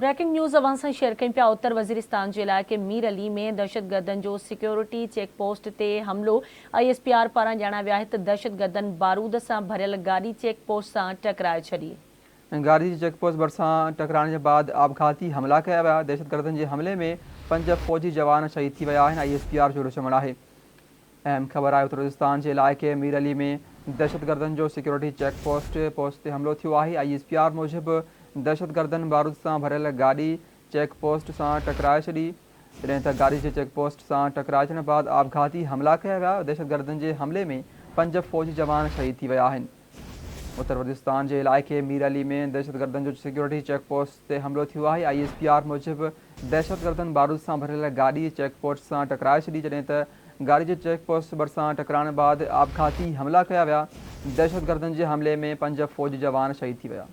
Breaking news اوهان سان share ڪيون پيا اتر وزيرستان جي علائقي مير علي ۾ دهشتگردن جو سيڪيورٽي چيڪ پوسٽ تي حملو، I S P R پاران ڄاڻايو ويو آهي ته دهشتگردن بارود سان ڀريل گاڏي چيڪ پوسٽ سان ٽڪرائي ڇڏي. گاڏي جي چيڪ پوسٽ ڀرسان ٽڪرائڻ جي بعد آپگهاتي حملا ڪيا ويا، دهشتگردن جي حملي ۾ پنج فوجي جوان شهيد ٿي ويا آهن، I S P R جو چوڻ آهي. اهم خبر آهي اتر وزيرستان جي علائقي مير علي ۾ دهشتگردن جو سيڪيورٽي چيڪ پوسٽ پوسٽ تي حملو ٿيو آهي، I S P R موجب دهشتگردن بارود سان ڀريل گاڏي چيڪ پوسٽ سان ٽڪرائي ڇڏي، جڏهن ته گاڏي جي چيڪ پوسٽ سان ٽڪرائجڻ بعد آپگهاتي حملا ڪيا ويا، دهشتگردن جي حملي ۾ پنج فوجي جوان شهيد ٿي ويا آهن. اتر وزيرستان جي علائقي مير علي ۾ دهشتگردن جو سيڪيورٽي چيڪ پوسٽ تي حملو ٿيو آهي، I S P R موجب دهشتگردن بارود سان ڀريل گاڏي چيڪ پوسٽ سان ٽڪرائي ڇڏي، جڏهن ته گاڏي جي چيڪ پوسٽ ڀرسان ٽڪرائڻ بعد آپگهاتي حملا ڪيا ويا، دهشتگردن جي حملي ۾ پنج فوجي جوان شهيد ٿي ويا.